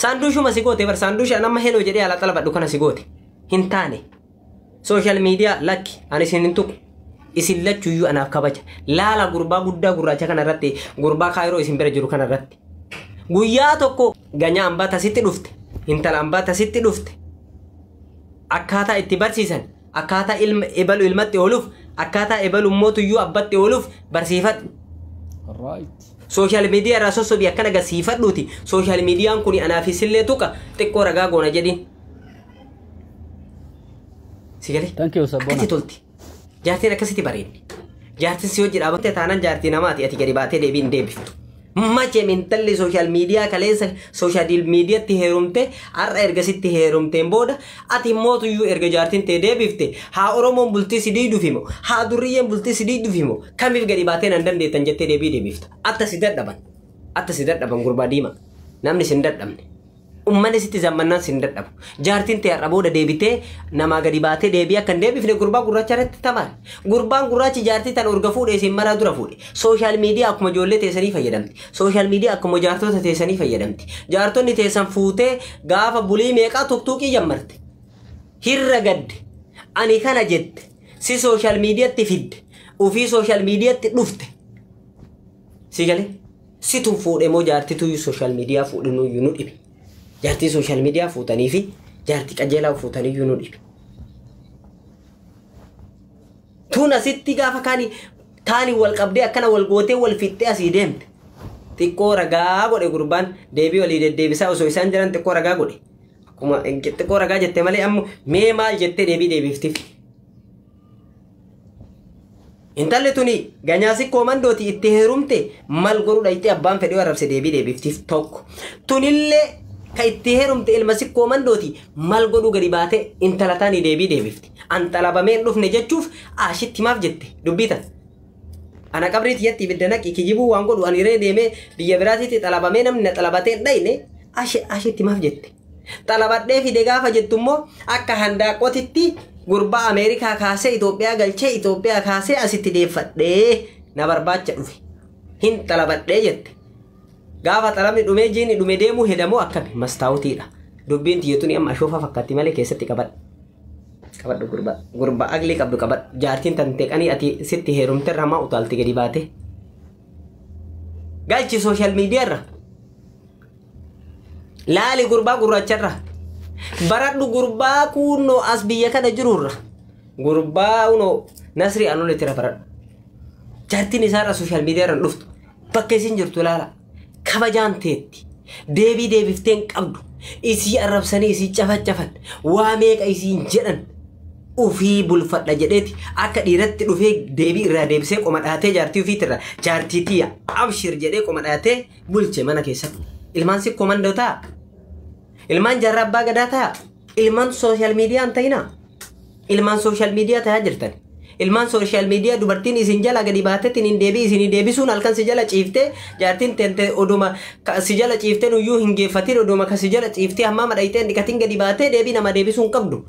Saanduushuma si goote bar saanduusha nama heloo jedhee ala xalabadhu kana si goote. Hin taane. Social media lakki ani isin hin tuqu. Isin lachuyyuu anaaf kabaja. Laala gurbaa guddaa gurraacha kana irratti gurbaa kaayiroo isin bira jiru kana irratti. Guyyaa tokko ganyaa ambaa tasitti dhufte. Intala ambaa tasitti dhufte. Akkaataa itti barsiisan akkaataa ilma ebalu ilmatti ooluuf akkaataa ebalu mootuyyuu abbatti ooluuf barsiifadhu. Right. Social media irraa sossobii akkana gasiifadhuuti. Social mediaan kun anaaf isillee tuqa xiqqoo ragaa goona jedhiin. Si galee? Thank you, Sabbona. Akkatti tolti. Jaartiin akkasitti bareeddi. Jaartiin si hojii dhaabattee taanaan jaartii namaati ati gadi baatee deebiin deebiftu. Mache intalli social media kaleessa social mediatti heerumte har'a erga sitti heerumteen booda ati mootuyyuu erga jaartiin tee deebifte haa Oromoon bultii si diiduuf himu haa durriyyeen bultii si diiduuf himu kamiif gadi baatee nan dandeettan jettee deebii deebifta. Atta si dadhaban. Atta si dadhaban gurbaa diimaa. Namni si hin dadhabne. Ummanni sitti zammannaan si hin dadhabu. Jaartiin tee har'a booda deebitee namaa gadi baatee deebii akka hin deebifne gurbaa gurraacha irratti tamaare. Gurbaan gurraachi jaartii tana urga fuudhee isin maraa dura fuudhe. Social media akkuma ijoollee teessanii fayyadamti. Social media akkuma jaartota teessanii fayyadamti. Jaartonni teessan fuutee gaafa bulii meeqaa tuktuuqii jammarte. Hirra gadde. Ani kana jette. Si social mediatti fidde. Ufii social mediatti dhufte. Si galee? Situ fuudhe moo jaartitu social media fuudhe nuyyuu nu dhibe. Jaartii social media fuutanii fi jaartii qajeelaa fuutaniyyuu nu dhibe. Tun asitti gaafa kaanii wal qabdee akkana wal gootee wal fixxee asii deemte. Xiqqoo ragaa godhe gurbaan deebii walii deddeebisaa osoo isaan jiran xiqqoo ragaa godhe. Akkuma xiqqoo ragaa jette malee ammoo mee maal jettee deebii deebiftiif. Intalli tuni ganyaa sikkoo mandooti itti heerumte mal godhuu dhayxee abbaan fedhii arrabse deebii deebiftiif tokko. Tunillee ka itti heerumte ilma sikkoo mandooti mal godhuu gadi baatee intala taanii deebii deebifti. An xalabamee hin dhufne jechuuf ashitti maaf jette dubbii tana. Ana qabrii tiyyatti ibidda naqi kijibuu waan godhu ani ree deemee biyya biraatitti xalabamee namni na xalabatee hin dhayne ashitti maaf jette. Xalabadhee fide gaafa jettu immoo akka handaaqqotitti gurbaa Ameerikaa kaasee Itoophiyaa galchee Itoophiyaa kaasee asitti deeffadhee na barbaacha dhufe. Hin xalabadhee jette. Gaafa xalabni dhumee jiini dhume deemuu hedamoo akkami mastaawutiidha. Dubbiin tiyyatuni amma ashoofa fakkaatti malee keessatti qabadhu. Qabadhu gurbaa. Gurbaa aglii qabdu qabadhu. Jaartiin tan teeqanii ati sitti heerumte irraa maa utaalti gadi baate. Galchi social media irra. Laali gurbaa gurraacharra. Baradhu gurbaa kunnoo as biyya kana jirurra. Gurbaa kunoo Nasrii Anuletti irra baradhu. Jaartiin isaarra social media irra dhuftu. Bakka isin jirtu ilaala. Kabajaan teetti. Deebii deebiftee hin qabdu. Isii arrabsanii isii cafacafan. Waa meeqa isiin jedhan. Ufii bulfadha jedheeti akka dhiiratti dhufee deebii irraa deebisee qoma dhaatee jaartii ofiitirra jaartii tiyya abshir jedhee qoma dhaatee bulche mana keessatti. Ilmaan sikkoo mandoo ta'a. Ilmaan jaarraa abbaa gadaa ta'a. Ilmaan social media hin ta'inaa. Ilmaan social media ta'aa jirtan. Ilmaan social media dubartiin isin jala gadi baatetti hin deebii isin deebisuun halkan si jala ciiftee jaartiin teente oduma si jala ciiftee nuyyuu hin geeffatin oduma ka si jala ciiftee hamma madhayitee dhiqatiin gadi baatee deebii nama deebisuu hin qabdu.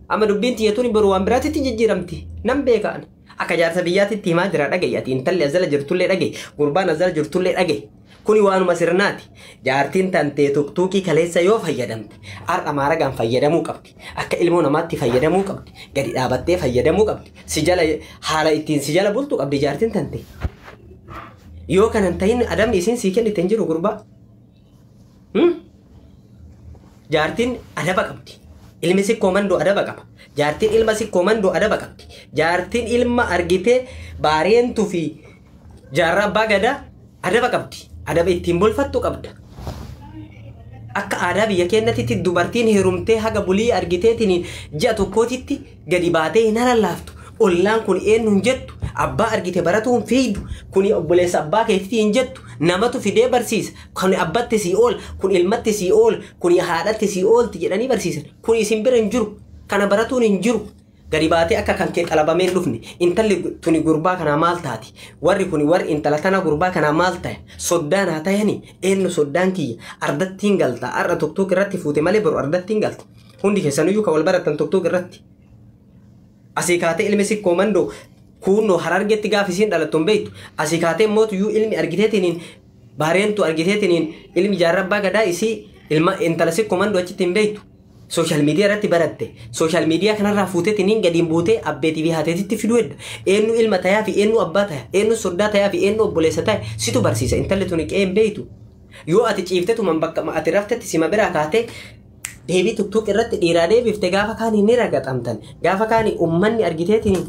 Amma dubbiin tiyyatuun boru waan biraatitti jijjiiramti. Nan beeka ani. Akka jaarsa biyyaatitti himaa jira dhaga'i. Ati intalli as jala jirtullee dhaga'i. Gurbaan as jala jirtullee dhaga'i. Kuni waanuma sirnaati. Jaartiin tantee tuktuukii kaleessa yoo fayyadamte har'a maaragaan fayyadamuu qabdi. Akka ilmoo namaatti fayyadamuu qabdi. Gadi dhaabattee fayyadamuu qabdi. Si jala haala ittiin si jala bultu qabdi jaartiin tantee. Yoo kana hin ta'in adabni isiin sii kennite hin jiru gurbaa. Jaartiin adaba qabdi. Ilmi sikkoo mandoo adaba qaba. Jaartiin ilma sikkoo mandoo adaba qabdi. Jaartiin ilma argitee baareentuu fi jaarraa abbaa gadaa adaba qabdi. Adaba ittiin bulfattu qabda. Akka aadaa biyya keenyatti dubartiin heerumtee haga bulii argiteetiin ji'a tokkootitti gadi baatee hin halallaaftu. Ollaan kun eenyu hin jettu. Abbaa argite baratu hin fiigdu. Kuni obboleessa abbaa keetitti hin jettu. Namatu fidee barsiisa. Kuni abbatti sii oola. Kun ilmatti sii oola. Kuni haadhatti sii oolti jedhanii barsiisan. Kun isin bira hin jiru. Kana baratuun hin jiru. Gadi baatee akka kan kee xalabamee hin dhufne. Intalli tuni gurbaa kanaa maal taati? Warri kuni warri intala tana gurbaa kanaa maal ta'e? Soddaan haa ta'ani? Eenyu soddaan kiyya? Ardattiin galta. Har'a tuktuuk irratti fuute malee boru ardattiin galta. Hundi keessanuyyuu kan wal baratan tuktuuk irratti. Asii kaatee ilmi sikkoo mandoo kuunnoo harargetti gaafa isiin dhalattu hin beektu. Asii kaatee mootuyyuu ilmi argiteetiniin baareentu argiteetiniin ilmi jaarraa abbaa gadaa isii Ilma intala sikkoo mandoo achitti hin beektu. Social media irratti baratte. Social media kanarraa fuuteetiin gadiin buutee abbeetii fi haateetitti fiduu hedda. Eenyu ilma tayaa fi eenyu abbaa taya, eenyu soddaa tayaa fi eenyu obboleessa taya situ barsiisa. Intalli tuni qe'ee hin beektu. Yoo ati ciiftetuman bakka ati raftetti sima biraa kaatee deebii tuktuq irratti dhiiraa deebifte gaafa kaanii ni ragaxamtan. Gaafa kaanii uummanni argiteetiin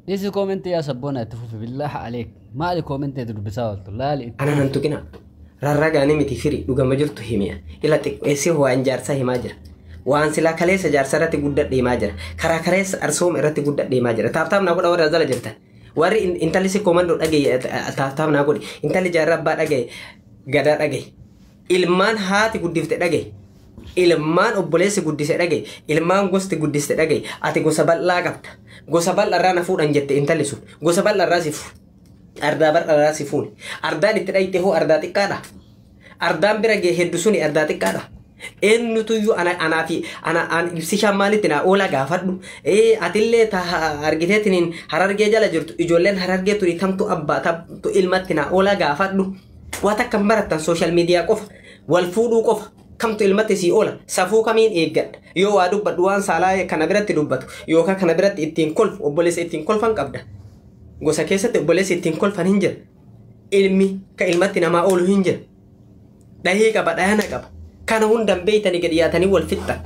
Dhisi koomentii yaa sabboona itti fufi billah aleek. Maali koomentii ati dubbisaa ooltu laali. Ana nan tuqina. Rarragaanii miti firi dhugama jirtu himiya. Ila xiqqeessee waan jaarsaa himaa jira. Waan silaa kaleessa jaarsa irratti guddadhe himaa jira. Karaa kaleessa arsooma irratti guddadhe himaa jira. Taaftaaf naa godha warri as jala jirtan. Warri intalli si koomandoo dhagaye taaftaaf naa godhi. Intalli jaarraa abbaa dhagaye gadaa dhagaye. Ilmaan haati guddifte dhagaye. Ilmaan obboleessi guddise dhagaye. Ilmaan gosti guddiste dhagaye. Ati gosa bal'aa qabda. Gosa bal'arraa na fuudhan jette intalli sun. Gosa bal'arraa si fuudhe. Ardaa bal'arraa si fuune. Ardaan itti dhayite hoo ardaa xiqqaadha. Ardaan bira ga'e heddu suni ardaa xiqqaadha. Eenyutuyyuu anaa fi ana ibsishaan maalitti naa oola gaafadhu. Atillee argiteetiin harargee jala jirtu ijoolleen harargee tuni tamtu abbaa tamtu ilmatti naa oola gaafadhu. Waa takka hin barattan social media qofa wal fuudhuu qofa kamtu ilmatti sii oola safuu kamiin eeggadha. Yoo waa dubbadhu waan saalaa kana biratti dubbatu yookaan kana biratti ittiin kolfu obboleessa ittiin kolfan qabda. Gosa keessatti obboleessi ittiin kolfan hin jira. Ilmi ka ilmatti namaa oolu hin jira. Dhahee qaba dhahana qaba. Kana hundan beeytanii gadi yaatanii wal fixxan.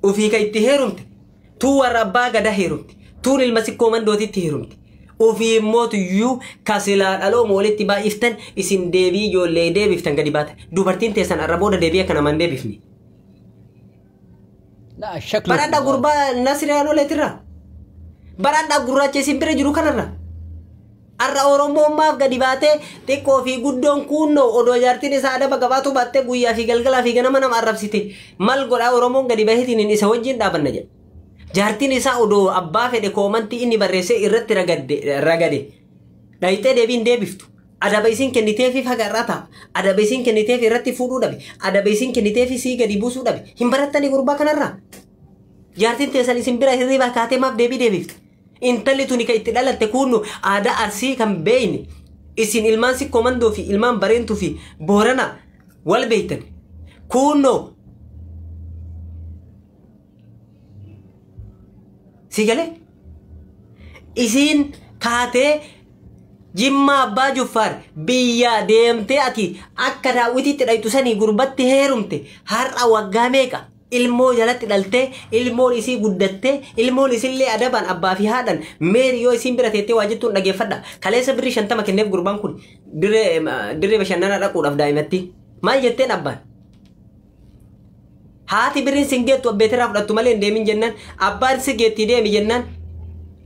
Ufii ka itti heerumte tuu warra abbaa gadaa heerumte tuun ilma sikkoo mandootitti heerumte. Ufii immoo ka silaa dhalooma walitti baay'iftan isin deebii ijoollee deebiftan gadi baatan. Dubartiin teessan arra booda deebii akka namaan deebifne. Baradhaa gurbaa Nasiraan oleetirraa. Baradhaa gurraacha isin bira jiru kanarra. Arra Oromummaaf gadi baatee xiqqoo fi guddoon kunnoo odoo jaartiin isaa adaba gabaatu baattee guyyaa fi galgalaa fi ganama nama arrabsite. Mal godhaa Oromoon gadi baheetiin isa wajjin dhaabanna jedha. Jaartiin isaa odoo abbaa fedhe koomantii inni barreessee irratti ragade. Dhayitee deebiin deebiftu. Adaba isiin kenniteefi fagarraa ta'a. Adaba isiin kenniteefi irratti fuudhuu dhabe. Adaba isiin kenniteefi sii gadi buusuu dhabe. Hin barattanii gurbaa kanarraa. Jaartiin teessan isin bira hirribaa kaatee maaf deebii deebifti. Intalli tuni kan itti dhalatte kunnu aadaa arsii kan beeyne. Isin ilmaan sikkoo mandoo fi ilmaan bareentuu fi boorana wal beeytan. Kunnoo si galee isiin kaatee Jimmaa Abbaa Juffaar biyya deemtee ati akka daawwitiitti dhaytu sanii gurbatti heerumte har'a waggaa meeqa ilmoo jalatti dhaltee ilmoon isii guddattee ilmoon isillee adabaan abbaa fi haadhan meeri yoo isiin bira teettee waa jettuun dhageeffadha. Kaleessa birrii 50 kenneef gurbaan kun dirree bashannanaa dhaquudhaaf daa'imatti. Maal jetteen abbaan? Haati birriin sin geettu abbeetirraa fudhattu malee hin deemin jennaan abbaan si geettii deemi jennaan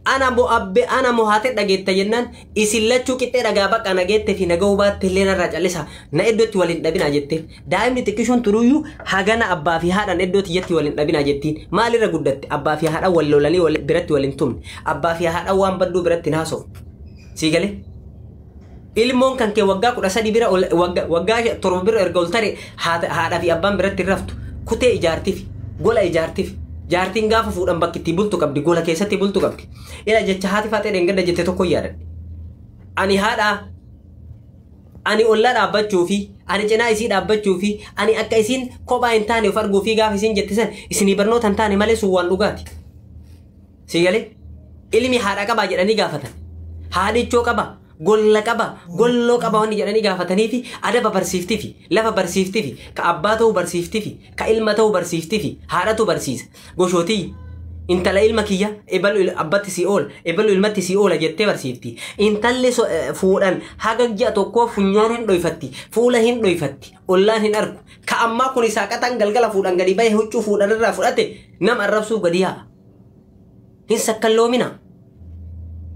ana moo abbe ana moo haate dhageetta jennaan isin lachuu qixxee dhagaa baqa nageette fi naga hubaatte illee narraa callisa na iddootti waliin dhabinaa jetteen daa'imni xiqqishoon turuyyuu hagana abbaa fi haadhaan iddootti jetti waliin dhabinaa jettiin maalirra guddatte abbaa fi haadhaan wal lolanii biratti waliin tumne abbaa fi haadhaan waan badduu biratti hin haasofne sii galee ilmoon kan kee waggaa 13 bira waggaa 7 bira erga ol tare haadhaa fi abbaan biratti hin raftu kutee ijaartiif gola ijaartiif jaartiin gaafa fuudhan bakki itti bultu qabdi gola keessatti bultu qabdi. Ila jecha haati faatee dheengadda jette tokko yaadadhe. Ani haadha ani ollaa dhaabbachuu fi ani cinaa isii dhaabbachuu fi ani akka isiin kophaa hin taane of arguu fi gaafa isiin jette san isinii barnoota hin taane malee sun waan dhugaati. Si galee ilmi haadha qabaa jedhanii gaafatan. Haadhichoo qaba golla qaba golloo qaba wanni jedhanii gaafatanii fi adaba barsiiftii fi lafa barsiiftii fi ka abbaa ta'uu barsiiftii fi ka ilma ta'uu barsiiftii fi haadhatu barsiisa. Goshootii intala ilma kiyya ebalu abbatti si oola ebalu ilmatti si oola jettee barsiifti. Intalli fuudhan haga ji'a tokkoo funyaan hin dhoyfatti fuula hin dhoyfatti ollaan hin argu. Ka ammaa kun isaa qaxan galgala fuudhan gadi bahe huccuu fuudhan irraa fudhate nama arrabsuuf gadi yaa'a. Hin sakkalloomina.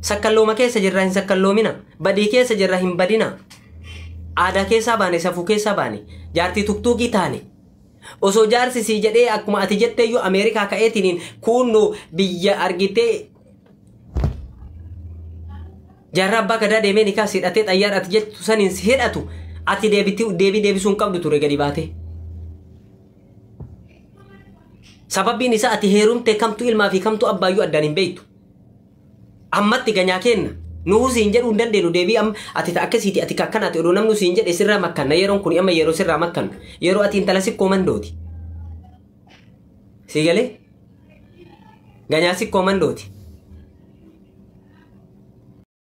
Sakkallooma keessa jirra hin sakkalloomina. Badii keessa jirra hin badina. Aadaa keessaa baane safuu keessaa baane jaartii tuktuukii taane. Osoo jaarsi sii jedhee akkuma ati jetteeyyuu Ameerikaa ka'eetiniin kunnoo biyya argitee jaarraa abbaa gadaa deemee nikaa si hidhatee xayyaara ati jettu saniin si hidhatu ati deebii deebisuu hin qabdu ture gadi baatee. Sababbiin isaa ati heerumte kamtu ilmaa fi kamtu abbaayyuu addaan hin beektu. Ammatti ganyaa kenna. Nuhu siin jedhuu hin dandeenyu deebii amma ati ta akkasiiti ati akkanaati odoo namnu siin jedhe sirraa makkanna yeroon kun amma yeroo sirraa makkannu yeroo ati intala sikkoo mandooti. Sii galee? Ganyaa sikkoo mandooti.